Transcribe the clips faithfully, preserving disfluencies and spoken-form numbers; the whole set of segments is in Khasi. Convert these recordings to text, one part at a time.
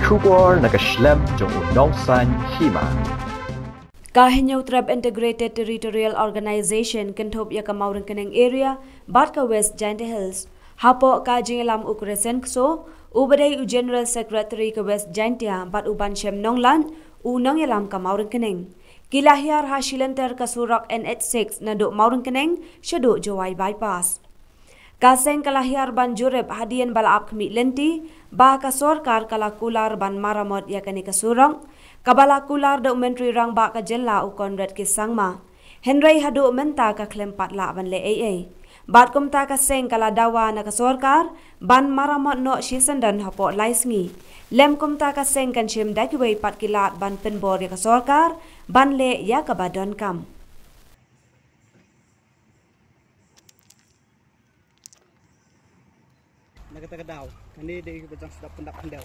Khubor na ka shlem jong u nongsan hima. Ka Hynñiewtrep Integrated Territorial Organization kynthup ïa ka Mawryngkneng Area bad ka West Jaintia Hills. Hapoh ka jingïalam u Crescent Kso, u ba dei u General Secretary ka West Jaintia bad u Banshem Nonglait, u nongïalam ka Mawryngkneng. Ki la hiar ha shilynter ka surok N H six naduh Mawryngkneng shaduh Jowai Bypass. Ka seng ka la hiar ban jurip hadien ba la ap khmih lynti ba ka sorkar ka la kular ban maramot ïa kane ka surok, kaba la kular da u Myntri Rangbah ka jylla u Conrad K Sangma. Hynrei haduh mynta ka khlem pat lah ban leh ei ei. Bad kumta ka seng ka la dawa na ka sorkar ban maramot noh shisyndon hapoh lai sngi. Lem kumta ka seng kan shim da kiwei pat ki lad ban pynbor ïa ka sorkar ban leh ïa kaba donkam. Na kata ka daw, kane dei ba jang sdap pyndap khyndew.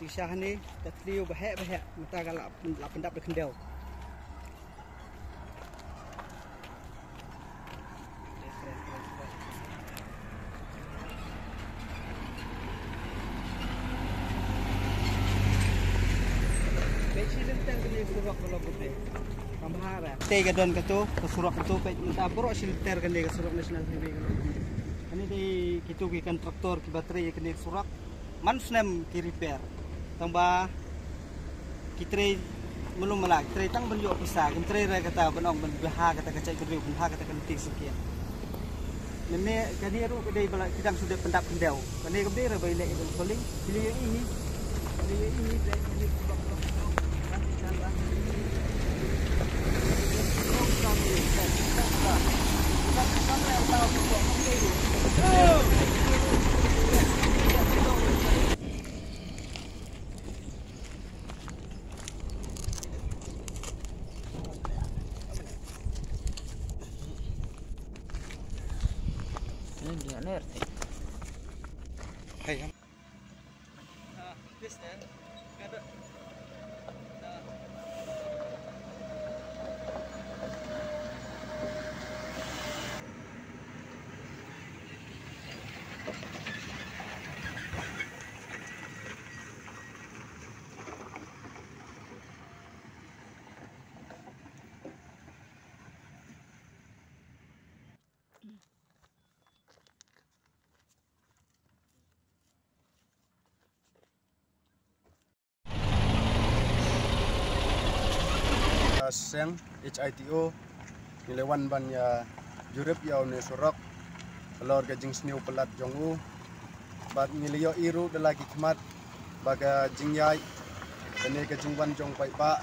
Jingshisha hangne, ta thliew ba heh ba heh, mynta ka la, la pyndap da khyndew. Peit shi lynter kane surok ka long kumne. Kam bha re. Te ka don kato, ka surok kato, peit mynta baroh shi lynter kane ka surok National Highway ka long kumne. Kane dei kito ki kontraktor kiba trei ïa kane ka surok. Man snem ki repair. Tang ba ki trei mano mala, ki trei tang ban ïoh pisa, kim trei re kata ban ong ban bha kata ka jaitbynriew, ban bha kata ka lynti syngkien. Mynne kane ruh ka dei ba la ki dang shu dep pyndap khyndew. Kane ka dei re ba i leh i dang soling. Ki leh i hi. Ki leh i hi, leh i hi. Seng H I T O ngi la wan ban ïa jurip ïa une surok halor ka jingsniew palat jong u. Bad ngi la ïohi ruh da la ki khmat ba ka jingïaid kane ka jingwan jong paidbah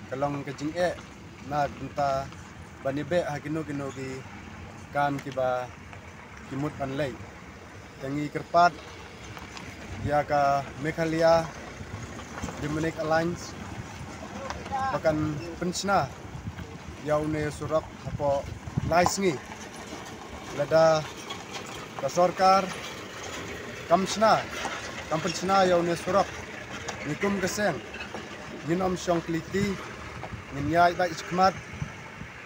ka long ka jingeh na ka bynta ban ïabeh ha kino kino ki kam kiba ki mut ban leit. Te ngi kyrpad ïa ka Meghalaya Democratic Alliance ba kan pynshna ïa une surok hapoh lai sngi. Lada ka sorkar kam shna, kam pynshna ïa une surok, ngi kum ka seng ngin ym shong kylli kti, ngin ïaid beit shakhmat.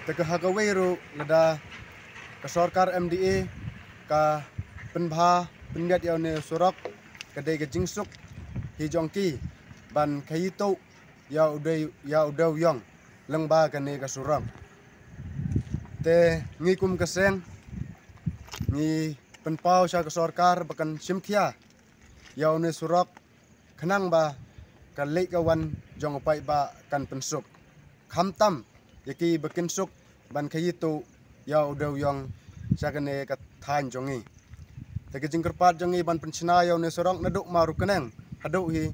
Te ka ha kawei ruh, lada ka sorkar M D A ka pynbha pynmiat ïa une surok, ka dei ka jingsuk hi jong ki ban khaïi tuh ïa u dei, ïa u dewïong lyngba kane ka surok. Te ngi kum ka seng ngi pynpaw sha ka sorkar ba kan shim khia ïa une surok khnang ba ka leit ka wan jong u paidbah kan pynsuk. Khamtam ïa ki ba kin suk ban khaïi tuh ïa u dewïong sha kane ka thaiñ jong ngi. Te ka jingkyrpad jong ngi ban pynshna ïa une surok naduh Mawryngkneng haduh hi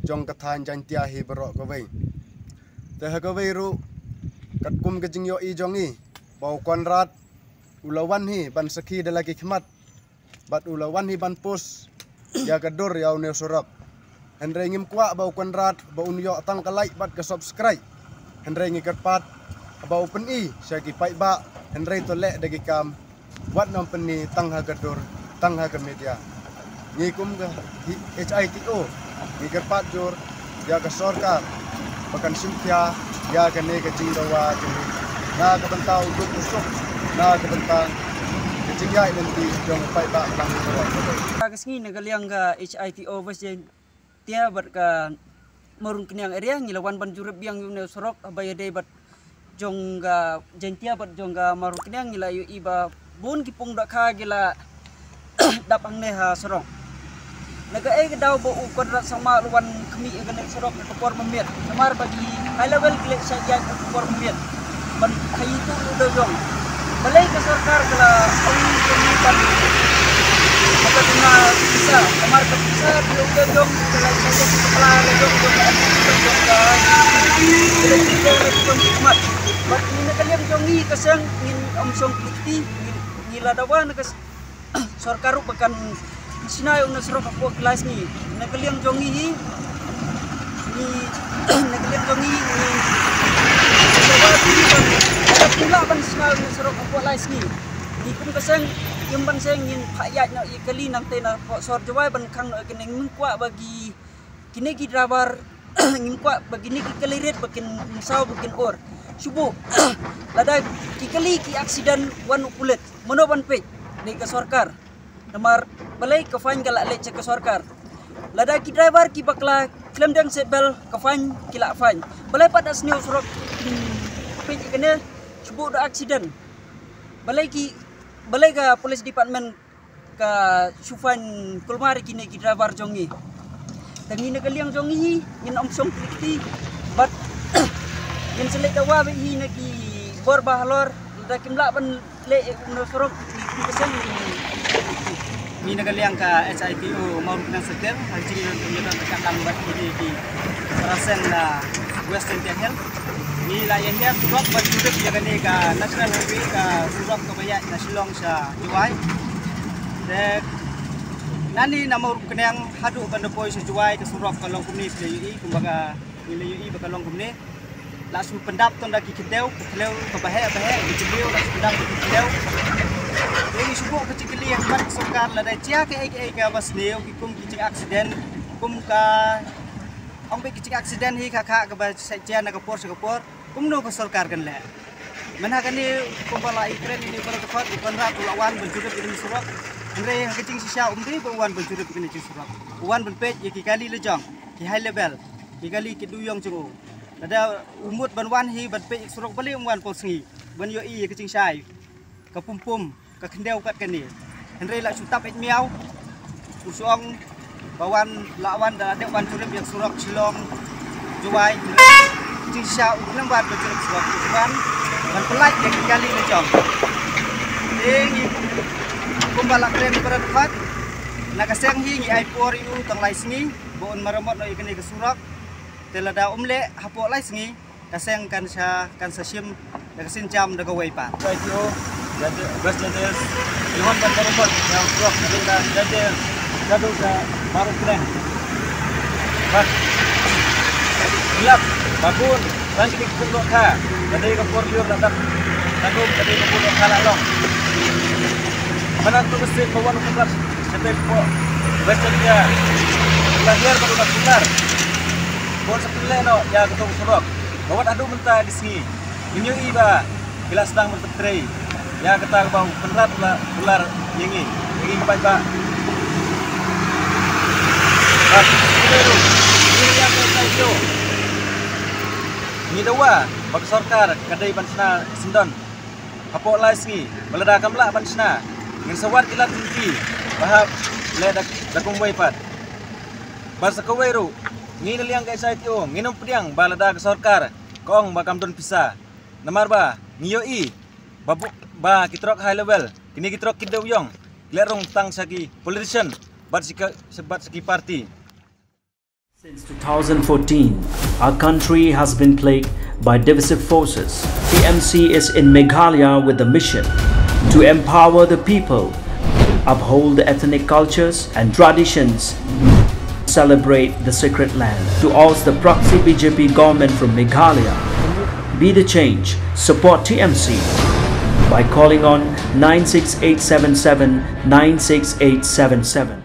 jong ka thaiñ Jaintia hi baroh kawei. Te ha kawei ruh katkum ka jingïohi jong ngi ba u Conrad u la wan hi ban sakhi da la ki khmat bad u la wan hi ban pus ïa ka dur ïa une u surok. Hynrei ngim kwah ba u Conrad ba un ïoh tang ka like bad ka subscribe. Hynrei ngi kyrpad ba u pyni sha ki paidbah, hynrei to leh da ki kam. Wat nym pyni tang ha ka dur, tang ha ka media. Ngi kum ka H I T O ngi kyrpad jur ïa ka sorkar ba kan shim khia ïa kane ka jingdawa jong ngi na ka bynta u duk u suk, na ka bynta ka jingïaid lynti jong u paidbah. Ka sngi na ka liang ka H I T O West Jain Tia bad ka Marung Kniang area ngi la wan ban jurip biang ïa une u surok haba ïadei bad jong ka Jaintia bad jong ka Marung Kniang ngi la ïohi ba bun ki pung dohkha ki la dap hangne ha surok. Na kaei ka daw ba u Conrad Sangma u la wan khmih ïa kane ka surok ha ka por mynmiet. Namar ba ki high level ki leit shah ïaid ha ka por mynmiet ban khaïi tuh ïa u dewïong. Balei ka sorkar ka la ong ïa ngi ban ba ka duna pisa, namar ka pisa ka la u dewïong ka la shah ïaid ka pla la jong jong ka jong ka jong ka jong ka jong ka jong ka. Bad ngi na ka liang jong ngi ka seng ngin ym shong kti, ngi, ngi la dawa na ka s-, sorkar ruh ba kan shna ïa une u surok hapoh ki lai sngi. Na ka liang jong ngi hi, ngi, na ka liang jong ngi, ngi, ngi dawa ki ban, ba kan lah ban shna ïa une u surok hapoh lai sngi. Ngi kum ka seng, ym ban seng ngin phah ïaid noh ïa kali nangta na hapoh sor Jowai ban khang noh ïa kane, ngim kwah ba ki kine ki driver, ngim kwah ba kine ki kali rit ba kin saw ba kin ur. Shu buh lada ki kali ki accident wan u pulit, mano ban peit? Dei ka sorkar. Namar balei ka fine ka la leit sha ka sorkar? Lada ki driver ki bakla khlem dang seat belt ka fine ki la fine. Balei pat da sniew surok kin peit ïa kane? Shu buh da accident. Balei ki, balei ka police department ka shu fine kulmar ïa kine ki driver jong ngi? Te ngi na ka liang jong ngi hi ngin ym shong kti kti bad ngin sa leit dawa beit hi na ki bor ba halor, lada kim lah ban leh ïa une u surok, ngi kum ka seng ngi, ngi na ka liang ka H I T O Mawryngkneng Circle, ha ka jingïadon ka jingïadon ka kam bad kine ki para seng na West Jaintia Hills. Ngi la ïahiar surok ban jurip ïa kane ka National Highway, ka surok kaba ïaid na Shillong sha Jowai. Te nangne na Mawryngkneng haduh ban da poi sha Jowai ka surok ka long kumne, phi la ïohi kumba ka, ngi la ïohi ba ka long kumne. La shu pyndap tang da ki khyndew, ka khlem kaba heh ba heh, ki jylliew la shu pyndap da ki khyndew. Te ngi shu buh ka jingkylli ha khmat ka sorkar, lada jia kaei kaei kaba sniew, ki kum ki jing accident, kum ka, ong beit ki jing accident hi ka, ka, kaba sa jia na ka por sha ka por. Kumno ka sorkar kan leh? Mynta kane kumba la ïakren ïa une u brother khot, u Conrad u la wan ban jurip ïa kane ka surok. Hynrei ha ka jingshisha um dei ba u wan ban jurip ïa kane ka surok. U wan ban peit ïa ki kali lajong, ki high level, ki kali ki dewïong jong u. Lada u mut ban wan hi ban peit ïa ka surok, balei um wan por sngi ban ïohi ïa ka jingshai, ka pum pum, ka khyndew kat kane. Hynrei la shu tap eit miaw. U shu ong ba wan, la wan da dep wan jurip ïa ka surok Shillong Jowai. Hynrei jingshisha u khlem wan ban jurip surok, u shu wan ban pyllait ïa ki kali lajong. Te ngi kumba la kren para dkhot, na ka seng hi ngi ai por ïa u tang lai sngi ba un maramot noh ïa kane ka surok. Te lada um leh hapoh lai sngi, ka seng kan sa, kan sa shim da ka sienjam da kawei pat. Ka I T O West Jaintia Hills, ngi wan ban maramot ïa u surok na ka Jaintia Hills, ka dei ka Mawryngkneng. Bad ngi ïap ba bun tang kine ki pung dohkha, ka dei ka por lyiur la dap, ka dei ka por dohkha la long. Mynta to ka sien ba wan u Conrad shatei hapoh West Jaintia, la hiar ba u Conrad kular. Bun sa pynleh noh ïa kato ka surok. Ba wat haduh mynta ki sngi ngin ïohi ba ki la sdang ban pyntrei ïa kata kaba u Conrad u la kular ïa ngi, ïa ngi ki paidbah. Bad ngi ïa ka, ngi dawa ba ka sorkar ka dei ban shna syndon hapoh lai sngi, ba lada kam lah ban shna, ngin sa wad ki lad ki lynti ba hap leh da, da kumwei pat. Bad sa kawei ruh, ngi na liang ka H I T O ngin ym pdiang ba lada ka sorkar ka ong ba kam don pisa. Namar ba ngi ïohi ba bu-, ba ki trok high level, kine ki trok ki dewïong, ki leh rung tang sha ki politician bad sha ki, bad sha ki party. Since two thousand fourteen, our country has been plagued by divisive forces. T M C is in Meghalaya with the mission to empower the people, uphold the ethnic cultures and traditions, celebrate the sacred land. To oust the proxy B J P government from Meghalaya, be the change, support T M C by calling on nine six eight seven seven nine six eight seven seven.